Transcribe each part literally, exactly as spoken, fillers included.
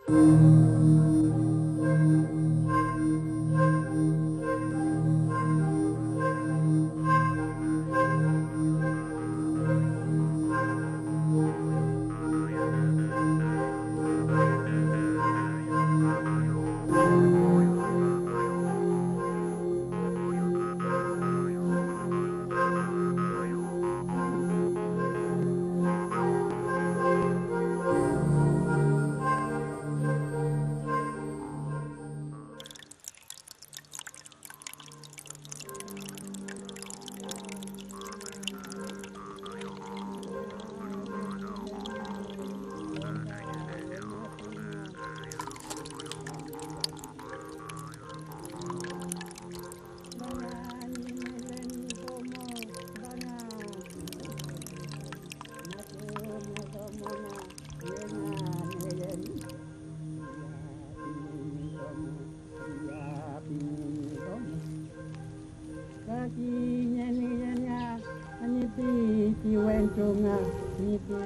Ka kiñe nüyen nga ñi pi ti wentru nga ñi pi.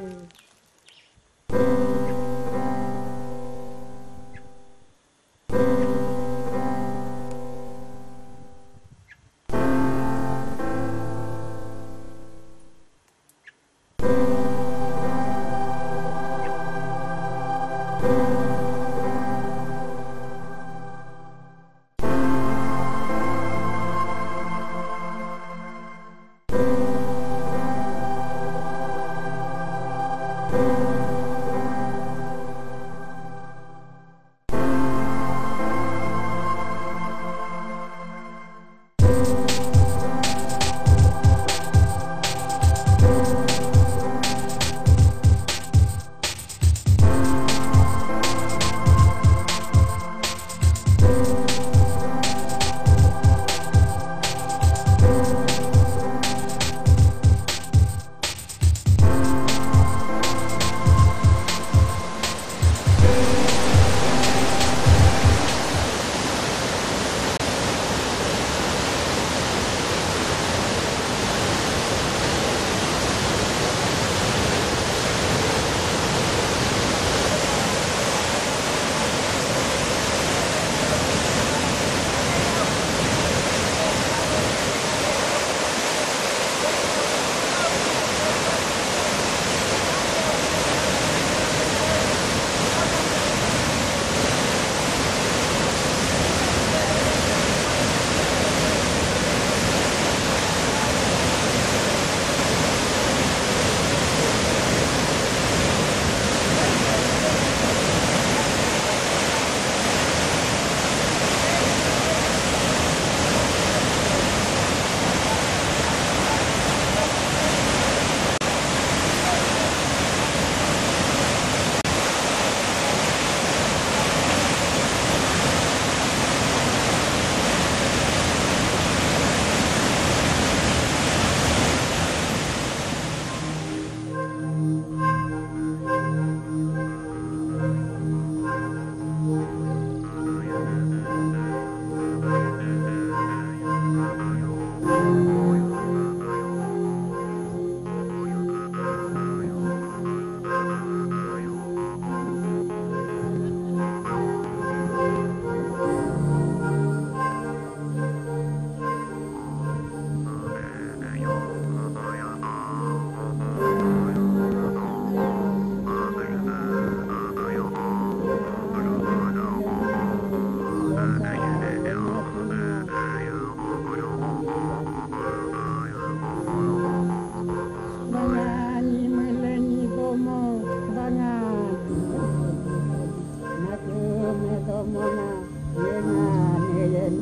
Küme domo na yenganelen,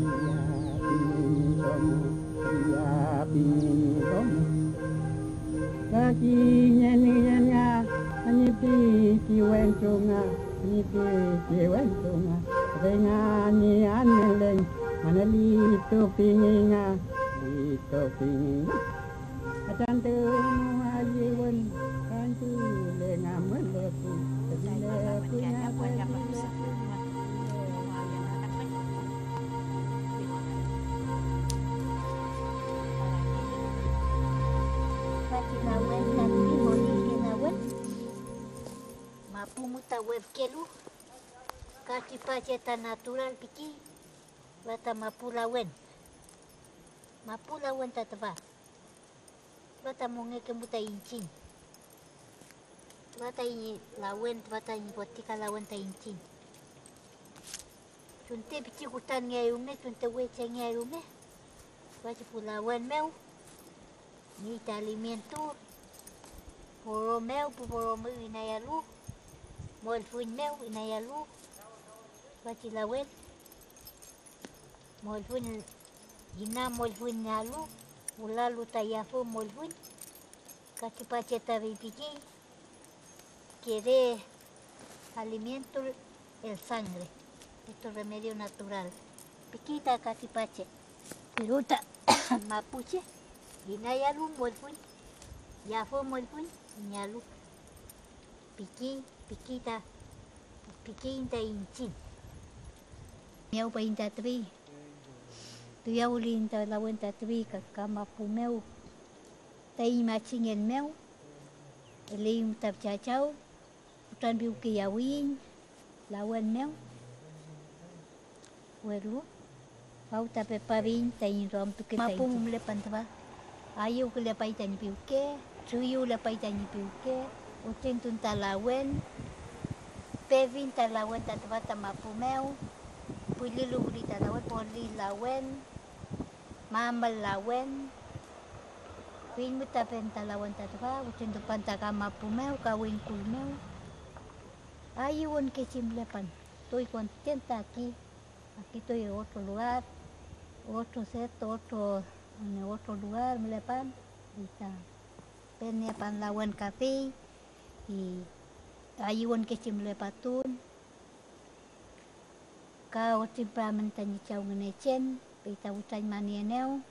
piyapimi domo, piyapimi domo. Ka kiñe nüyen nga ñi pichi wentru nga, ñi pichi wentru nga, fey nga ñi anülen, anülitu pingi nga, litu pingi nga. Fachantü no ayüwün, fachantü lengamün lepu, lepu ñape. Fati nawün tati monike nawün. Mapu mu ta wefkelu, ka tripache ta natural piki, tüfa ta mapu lawen. Mapu lawen ta tüfa. Tüfa ta mongekemu ta iñchiñ. Tüfa taiñ lawen, tüfa taiñ botika lawen ta iñchiñ. Tunte pichi kutranngeay rume, tunte wechangeay rume, tüfachi pu lawen mew, ñi ta alimentu, poro mew, pu poro mew inayalu, mollfüñ mew inayalu, tüfachi lawen, mollfüñ, ina mollfüñngealu, wülalu ta yafü mollfüñ, ka tripache ta feypikiñ, que dé alimento el sangre, esto remedio natural. Piki ta ka tripache, pero ta mapuche, inayalu mollfüñ, yafü mollfüñ, inayalu. Piki, piki ta, pikiyiñ ta iñchiñ. Miyawpayiñ ta tüfey, tuyawliyiñ ta lawen ta tüfey ka, ka mapu mew. Taiñ machingen mew, eleyüm ta chachaw, kutranpiwkeyawiyiñ lawen mew, welu faw ta pepafiyiñ taiñ duamtuke. Mapu mu mülepan tüfa, ayüwkülepay tañi piwke, truyüwlepay tañi piwke, witrintun ta lawen, pefiñ ta lawen ta tüfa ta mapu mew, püllüluwli ta lawen, poli lawen, mamüll lawen, fill mütapen ta lawen ta tüfa, witrintupan ta ka mapu mew ka wingkul mew. Ayüwünkechi mülepan, estoy contenta aquí, aquí estoy en otro lugar, otro set, otro, en otro lugar mülepan, y ta peniepan lawen kafiy, y ayüwünkechi mülepatun. Ka witrimpüramün tañi Chaw Ngünechen, fey ta witrañmanienew,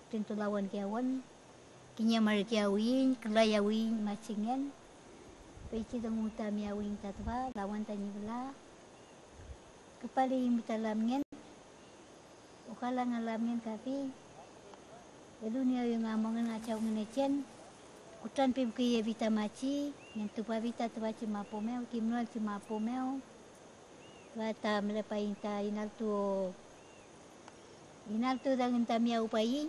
witrintulawenkiyawün. Kiñemarkeawiyiñ, külayawiyiñ machingen. Feychi dungu ta miyawiyiñ ta tüfa, lawen tañi wüla. Küpaliyiñ ta lamngen, ojalá nga lamngen kafiy. Eluniewi nga mongen nga Chaw Ngünechen, kutranpiwkeyefi ta machi, nentupafi ta tüfachi mapu mew, kimnoelchi mapu mew. Tüfa ta mülepaiñ ta inaltu, inaltu ta engün ta miyawpayiñ,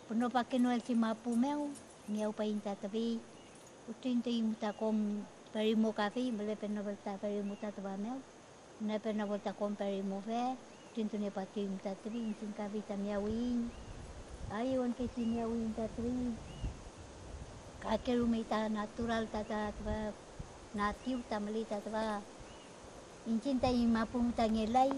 pünopakenoelchi mapu mew, miyawpayiñ ta tüfey, witrintuiñ ta kom perimu kafiy, mülepenofel ta perimu ta tüfa mew. Nepenofel ta kom perimufe, witrintuniepafiyiñ ta tüfey, iñchiñ kafiy ta miyawiyiñ, ayüwünkechi miyawiyiñ ta tüfey. Kakerumey ta natural ta, ta tüfa, natiw ta müley ta tüfa. Iñchiñ taiñ mapu ta ngelay,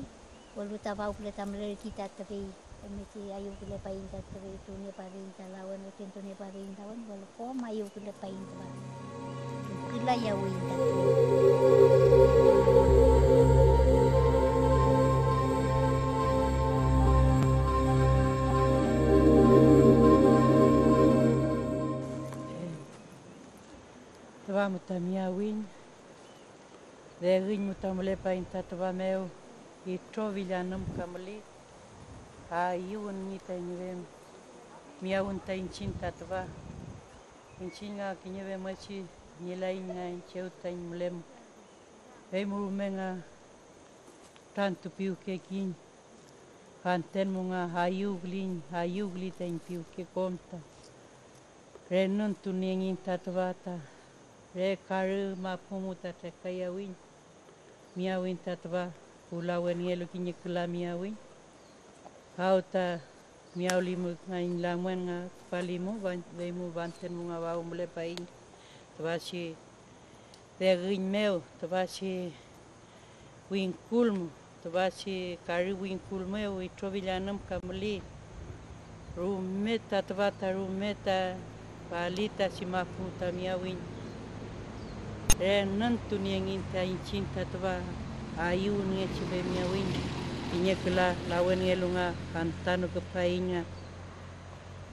welu ta fawpüle ta mülerkey ta tüfey. Femngechi ayüwkülepaiñ ta tüfey, tuniepafiñ ta lawen, witrintuniepafiñ ta lawen, welu kom ayüwkülepaiñ tüfa. Külayawiyiñ ta tüfey. Tüfa müta miyawiñ. Dewüñ mu ta mülepaiñ ta tüfa mew, itrofill anümka müli, ayüwün ñi tañi miyawün ta iñchiñ ta tüfa. Iñchiñ nga kiñe femngechi nielaiñ nga chew taiñ mülemum, fey mu rume nga trantupiwkekiñ. Fanten mu nga ayüwküliñ, ayüwküli taiñ piwke kom ta. Re nüntuniengiñ ta tüfa ta re karü mapu mu ta trekayawiñ. Miyawiñ ta tüfa pu lawenngelu kiñe küla miyawiñ. Jaw ta miyawlimu ngañ lamwen nga küpalimu, fey mu fanten mu nga faw mülepaiñ tüfachi degüñ mew, tüfachi wingkul mu, tüfachi kari wingkul mew itrofill anümka müli. Rume ta tüfa ta rume ta fali tachi mapu ta miyawiñ. Re nüntuniengiñ ta iñchiñ ta tüfa ayüwünngechi femiyawiñ kiñe küla lawenngelu nga, pantano küpaiñ nga.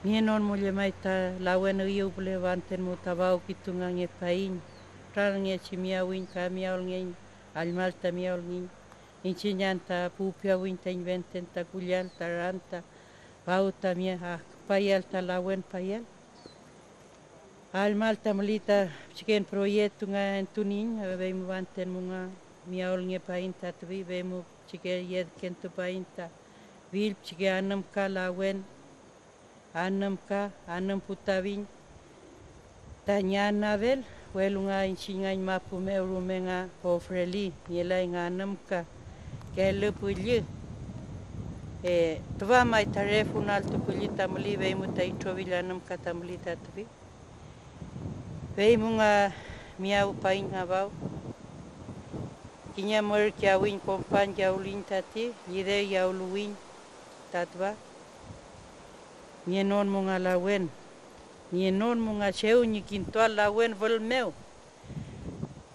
Nienon mu llemay ta lawen üyew püle, fanten mu ta fawkitu nga ngepaiñ. Tralngechi miyawiñ ka miyawülngeñ, allmall ta miyawülngeñ. Iñchiñ anta puwpiawiñ taiñ fenten ta kullal ta ran ta faw ta mia-, ah, küpayal ta lawen payal. Allmall ta müli ta pichiken proyekto nga entuniñ, fey mu fanten mu nga miyawülngepaiñ ta tüfi, fey mu pichike yedkentupaiñ ta fill pichike anümka lawen, anümka, anümputafiñ tañi anafel, welu nga iñchiñ ngañ mapu mew rume nga kofreli, nielay nga anümka, kelü püllü. Eh, tüfa may ta re fün altu püllü ta müli, fey mu ta itrofill anümka ta müli ta tüfi. Fey mu nga miyawpaiñ nga faw, kiñe mürke awiñ kompañ yawliñ tati, llide yawluwiñ ta tüfa. Nienon mu nga lawen, nienon mu nga chew ñi kintual lawen fül mew.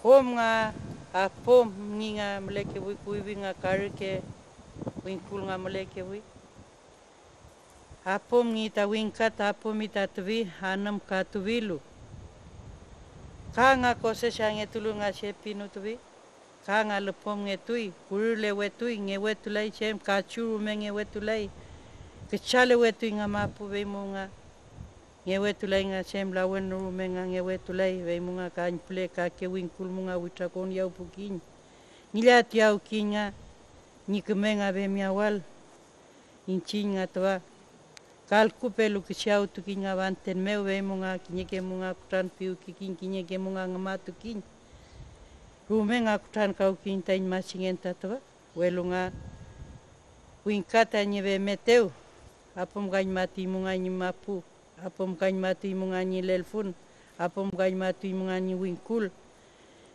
Kom nga apümngi nga mülekefuy, kuyfi nga karüke wingkul nga mülekefuy. Apümngi ta wingka ta apümi ta tüfi anümkatufilu. Ka nga kosechangetulu nga chepinutufi, ka nga lüpümngetuy, kurülewetuy, ngewetulay chem, kachu rume ngewetulay, küchalewetuy nga mapu, fey mu nga ngewetulay nga chem lawen no rume nga ngewetulay, fey mu nga kañpüle kake wingkul mu nga witrakoniyawpukiñ. Ngillatiyawkiñ nga ñi küme nga femiawal iñchiñ nga tüfa. Kalkupelu kichi awtukiñ nga fanten mew, fey mu nga kiñeke mu nga kutranpiwkekiñ, kiñeke mu nga ngümatukiñ. Rume nga kutrankawkiñ taiñ machingen ta tüfa, welu nga wingka tañi femetew, apümkañmatuy mu nga ñi mapu, apümkañmatuy mu nga ñi lelfün, apümkañmatuy mu nga ñi wingkul,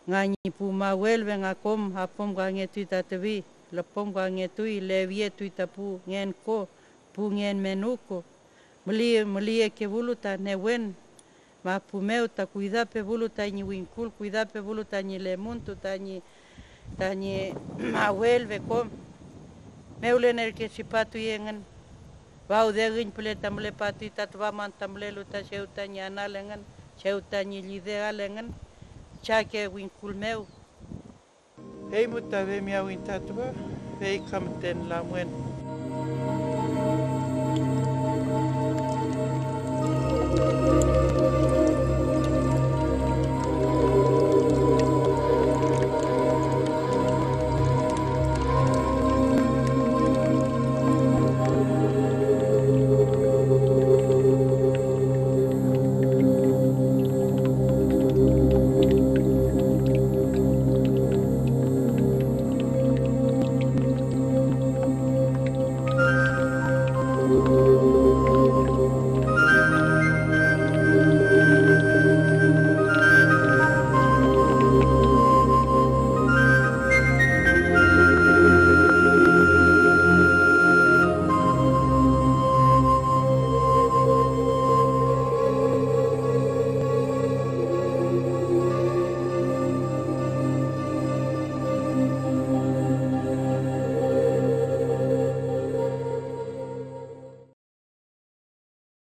nga ñi pu mawel, fey nga kom apümkangetuy ta tüfi, lüpümkangetuy, lewyetuy ta pu ngen ko, pu ngen menü ko. Müli-, müliyekefulu ta newen mapu mew ta kuydapefulu tañi wingkul, kuydapefulu tañi lemuntu, tañi, tañi mawel, fey kom mewlenerke tripatuy engün. Fawde üñpüle ta mülepatuy ta tüfa man ta mülelu ta chew tañi anal engün, chew tañi llideal engün chake wingkul mew. Fey mu ta femiawiñ ta tüfa, fey ka müten lamwen.